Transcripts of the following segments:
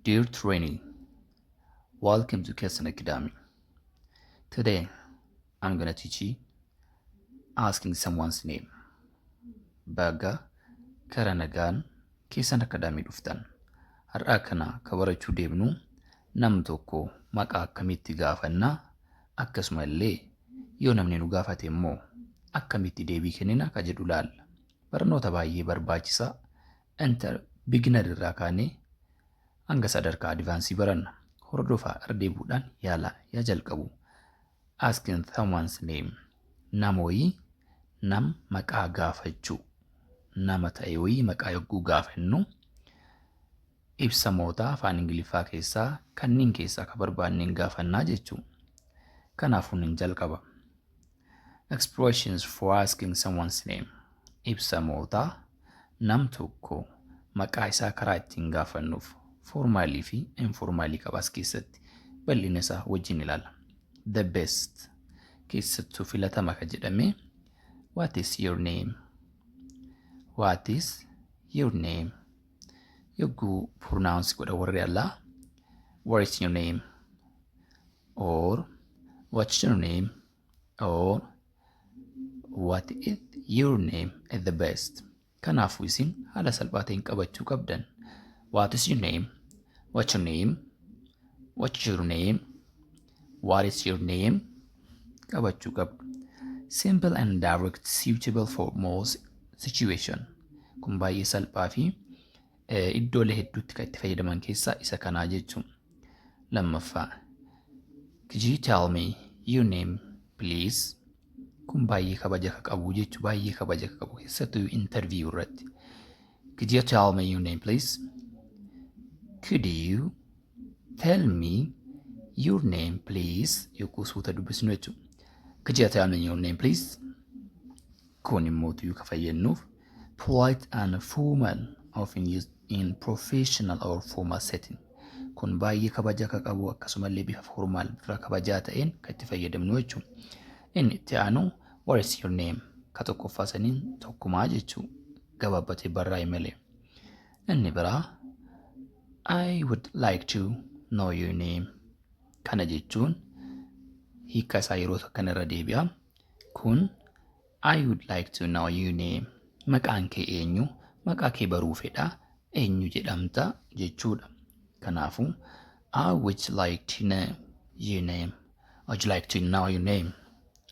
Dear trainee, welcome to Kesson Academy. Today, I'm gonna teach you asking someone's name. Baga kara nagaan Keessan Academy dhuftan. Har'aa kana ka barachuu deemnu nam tokko maqaa akkamitti gaafannaa, akkasuma illee yoo namni nu gaafate immoo akkamitti deebii kennina ka jedhu laalla. Barnoota baay'ee barbaachisaa inter beginner irraa kaanee hanga sadarkaa advance baranna. Hordofaa, irra deebi'uudhaan yaalaa yaa jalqabu. Asking someone's name. Nama wayii nam maqaa gaafachuu. Nama ta'e wayii maqaa yogguu gaafannu ibsamoota afaan Ingiliffaa keessaa kanneen keessaa ka barbaanneen gaafannaa jechuu. Kanaafuu nin jalqaba. Expressions for asking someone's name. Ibsamoota nam tokko maqaa isaa karaa ittiin gaafannuuf formal fi informal qaba. As keessatti bal'ina isaa wajjin ilaalla. The best, keessattuu filatama ka jedhame, "What is your name? What is your name?" Yogguu pronounce godha warri alaa, "What is your name?" or "What's your name?" or "What is your name?" is the best. Kanaafuu isin haala salphaa ta'een qabachuu qabdan. What is your name? What's your name? What's your name? What is your name? Qabachuu qabdu. Simple and direct, suitable for most situation. Kun baay'ee salphaa fi iddoolee hedduutti kan itti fayyadaman keessaa isa kanaa jechuun. Lammaffaa. Could you tell me your name, please? Kun baay'ee kabaja ka qabu jechuu, baay'ee kabaja ka qabu, keessattuu interview irratti. Could you tell me your name, please? Could you tell me your name, please? Yogguu suuta dubbisnu jechuudha. Could you tell me your name, please? Kun immoo ka fayyadnuuf polite and formal, often used in professional or formal setting. Kun baay'ee kabaja akka qabu, akkasumallee bifa formal, bifa kabajaa ta'een kan itti fayyadamnu jechuudha. Inni itti aanu "What is your name?" Ka tokkoffaa saniin tokkumaa jechuu, gabaabbatee barraa'e malee. Inni biraa "I would like to know your name." Kana jechuun hiika isaa yeroo kana irra deebi'a. Kun "I would like to know your name." Maqaan kee eenyu? Maqaa kee baruu fedha. Eenyu jedhamta jechuudha. Kanaafuu "I would like to know your name." I would like to know your name.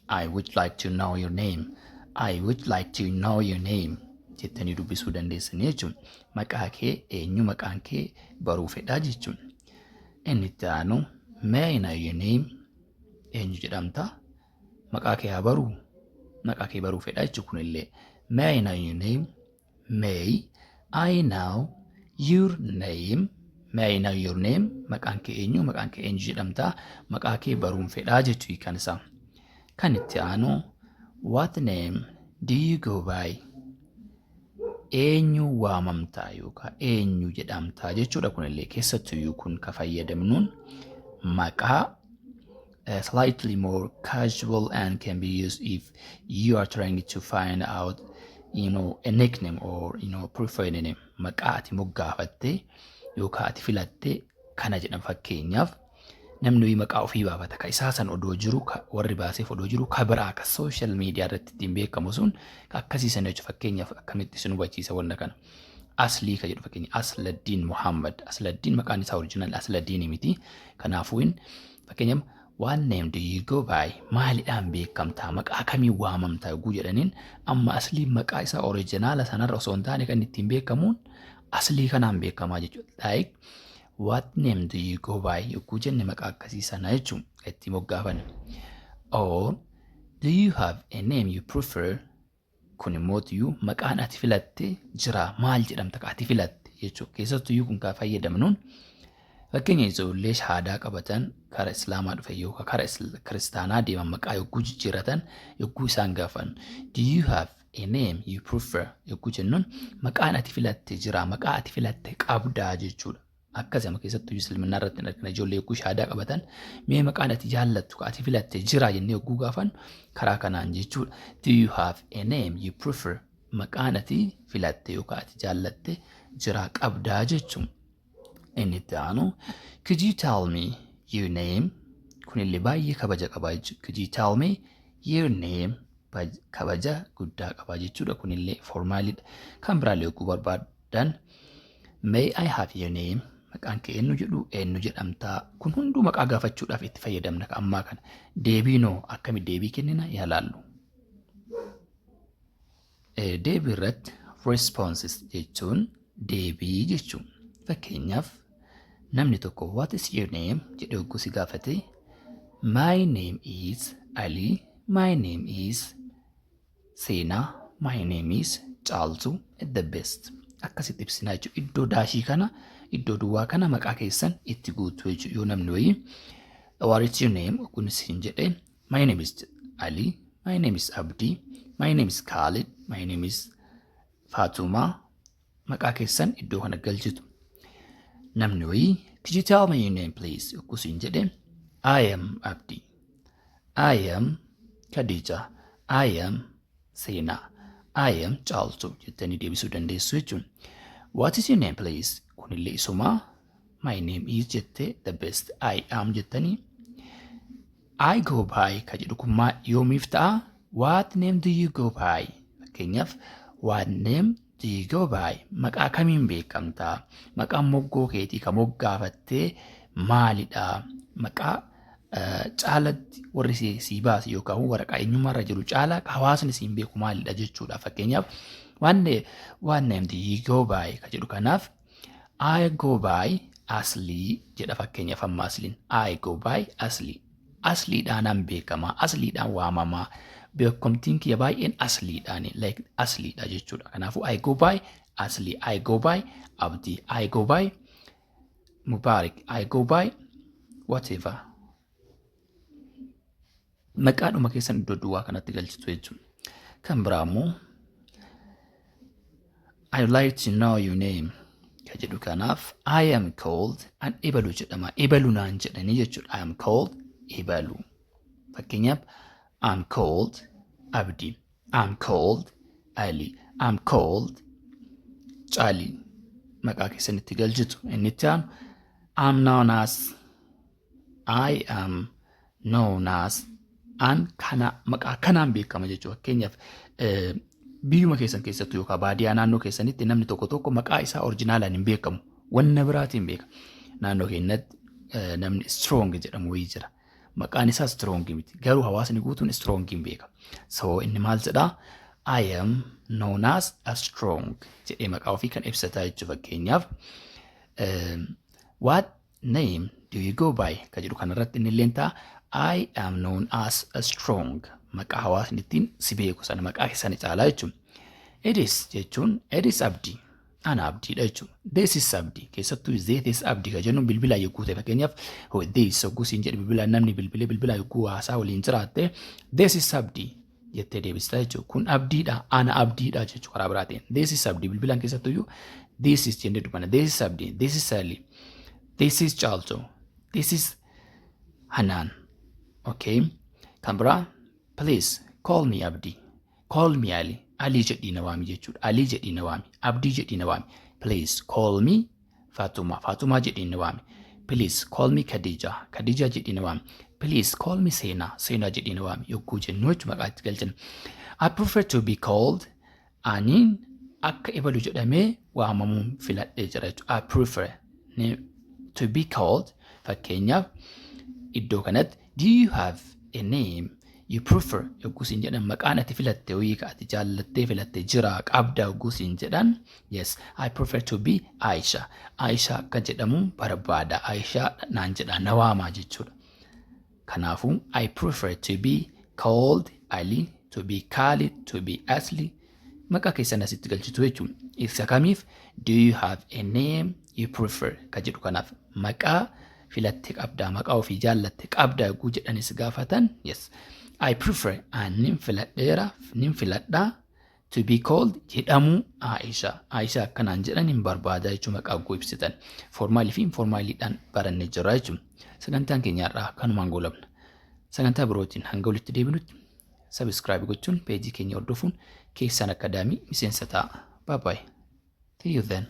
I would like to know your name. I would like to know your name jettanii dubbisuu dandeessanii jechuudha. Maqaa kee eenyu, maqaan kee baruu fedhaa jechuudha. Inni itti aanu "May I know your name?" Eenyu jedhamta? Maqaa kee haa baruu? Maqaa kee baruu fedhaa jechuudha kunillee. May I know your name? May I know your name? May I know your name? Maqaan kee eenyu? Maqaan kee eenyu jedhamta? Maqaa kee baruun fedhaa jechuu hiikan isaa. Kan itti aanu "What name do you go by?" Eenyu waamamtaa yookaan eenyu jedhamtaa jechuudha kunillee. Keessattuyyuu kun ka fayyadamnuun maqaa slightly more casual and can be used if you are trying to find out a nickname or preferred name. Maqaa ati moggaafattee yookaan ati filattee kana jedhan. Fakkeenyaaf, namni wayii maqaa ofii baafata, ka isaa san odoo jiru, ka warri baaseef odoo jiru, ka biraa ka social media irratti ittiin beekamu sun ka akkasii sana jechuudha. Fakkeenyaaf, akkamitti isin hubachiisa wanna kana? Aslii ka jedhu, fakkeenya, Asladdiin Muhammad. Asladdiin maqaan isaa original Asladdiin miti. Kanaafuu fakkeenyaaf "What name do you go by?" Maalidhaan beekamtaa, maqaa kamiin waamamtaa yogguu jedhaniin, amma Asliin maqaa isaa original sanarra osoo hin taane kan ittiin beekamuun Aslii kanaan beekamaa jechuudha. Like "What name do you go by?" yogguu jenne, maqaa akkasii sana jechuudha ittiin moggaafan. Or "Do you have a name you prefer?" Kun immoo maqaan ati filatte jira, maal jedhamta ka ati filatte jechuudha. Keessattuyyuu kun kan fayyadamnuun, fakkeenya, ijoollee shahaadaa qabatan kara islaamaa dhufe yookaan kara kiristaanaa deeman maqaa yogguu jijjiiratan, yogguu isaan gaafan, "Do you have a name you prefer?" yogguu jennuun, maqaan ati filatte jira, maqaa ati filatte qabdaa jechuudha. Akkasuma keessattuu islaaminaa irratti argina, ijoollee yogguu shahaadaa qabatan, mee maqaan ati jaallattu ka ati filatte jira jennee yogguu gaafan karaa kanaan jechuudha. "Do you have a name you prefer?" Maqaan ati filatte yookaan ati jaallatte jira, qabdaa jechuudha. Inni itti aanu, "Could you tell me your name?" Kunillee baay'ee kabaja qaba jechuudha. "Could you tell me your name?" Kabaja guddaa qaba jechuudha. Kunillee formalidha. Kan biraallee yogguu barbaadan, "May I have your name?" Maqaan kee eenyu jedhu, eenyu jedhamtaa? Kun hunduu maqaa gaafachuudhaaf itti fayyadamna ammaa kana. Deebiinoo akkami deebii kennina yaa laallu. Deebii irratti, responses jechuun deebii jechuun, fakkeenyaaf namni tokko "What is your name?" jedhee yogguu si gaafate, "My name is Ali, my name is Seenaa, my name is Caaltuu," the best. Akkasitti ibsinaa jechuudha. Iddoo daashii kana, iddoo duwwaa kana maqaa keessan itti guutuu jechuudha. Yoo namni wayii "What is your name?" kun siin jedhee, "My name is Ali, my name is Abdii, my name is Khalid, my name is Faatumaa," maqaa keessan iddoo kana galchitu. Namni wayii "Could you tell me your name, please?" yogguu siin jedhe, "I am Abdii, I am Khadija, I am Seenaa, I am Caaltuu," jettanii deebisuu dandeessu jechuudha. "What is your name, please?" Kunillee isumaa "My name is" jettee, the best, "I am" jettanii. "I go by" ka jedhu kun yoomiif ta'a? What name do you go by? Fakkeenyaaf, what name do you go by? Maqaa kamiin beekamtaa? Maqaan moggoo keetii ka moggaafattee maalidha? Maqaa caalatti warri sii baase yookaan waraqaa eenyummaarra jiru caalaa hawaasni siin beeku maalidha jechuudha. Fakkeenyaaf, "What name do you go by?" ka jedhu kanaaf, "I go by Aslii," jedha. Fakkeenyaaf amma Asliin, "I go by Aslii." Asliidhaanaan beekamaa, asliidhaan waamamaa. Beekamtiin kiyya baay'een asliidhaan, like asliidha jechuudha. Kanaafuu "I go by Aslii, I go by Abdii, I go by Mubaarik, I go by whatever." Maqaadhuma keessan iddoo duwwaa kanatti galchitu jechuudha. Kan biraa immoo, "I would like to know your name" ka jedhu kanaaf, "I am called," an ebalu jedhama. Ebalu naan jedhanii jechuudha. "I am called ebalu." Fakkeenyaaf, "I'm called Abdi, I'm called Ali, I'm called Cali." Maqaa keessan itti galchitu. Inni itti aanu, "I'm known as," "I am known as," an kana maqaa kanaan beekama jechuudha. Fakkeenyaaf biyyuma keessan keessattuu yookaan baadiyyaa naannoo keessanitti namni tokko tokko maqaa isaa originalaan hin beekamu. Wanna biraatiin beeka. Naannoo keenyatti namni Strong jedhamu wayii jira. Maqaan isaa Strong miti. Garuu hawaasni guutuun Strong hin beeka. So inni maal jedhaa? "I am known as a Strong," jedhee maqaa ofii kan ibsataa jechuudha. Fakkeenyaaf, "What name do you go by?" ka jedhu kanarratti inni illee ta'a. "I am known as a Strong." Maqaa hawaasni ittiin si beeku sana, maqaa sana caalaa jechuudha. "It is" jechuun, "It is Abdii." Ana Abdiidha jechuudha. "This is Abdii." Keessattuu "This is Abdii" ka jennuun bilbilaa yogguu ta'e, fakkeenyaaf "this" yogguu siin jedhe, bilbilaa namni bilbilee bilbilaa yogguu haasaa waliin jiraatte, "This is Abdii," jettee deebista jechuudha. Kun Abdiidha. Ana Abdiidha jechuudha karaa biraatiin. "This is Abdii" bilbilaan keessattuyyuu "this is" jennee dubbanna. "This is Abdii. This is Ali. This is Caaltuu. This is Hanaan." Okay. Kan biraa, "Please call me Abdii. Call me Ali." Ali jedhii na waami jechuudha. Ali jedhii na waami. Abdii jedhii na waami. "Please call me Fatuma. Fatuma jedhii na waami. Please call me Khadija. Khadija jedhii na waami. Please call me Seenaa. Seenaa jedhii na waami." Yogguu jennu jechuudha maqaa itti galchina. "I prefer to be called," aniin akka ebalu jedhamee waamamuun filadhee jira jechuudha. "I prefer to be called." Fakkeenyaaf iddoo kanatti, "Do you have a name you prefer?" yogguu siin jedhan, maqaan ati filatte wayii ka ati jaallattee filatte jira qabda yogguu siin jedhan, "Yes, I prefer to be Aisha." Aisha akka jedhamu barbaada. Aisha naan jedha, na waamaa jechuudha. Kanaafuu "I prefer to be called Ali, to be Khalid, to be Asli," maqaa keessan asitti galchitu jechuudha. Isa kamiif? "Do you have a name you prefer?" ka jedhu kanaaf, maqaa filatte qabdaa, maqaa ofii jaallatte qabdaa yogguu jedhanis gaafatan, "Yes, I prefer," nin filadheera, nin filadhaa, "to be called," jedhamuu, Aisha. Aisha akkanaan jedhan hin barbaada jechuun maqaa yogguu ibsitan. Formalii fi informaliidhaan barannee jirra jechuudha. Sagantaan keenya har'aa kanumaan goolabna. Sagantaa birootiin hanga walitti deebinutti subscribe gochuun peejii keenya hordofuun keessan akkaadaamii miseensa ta'a. Bye bye. See you then.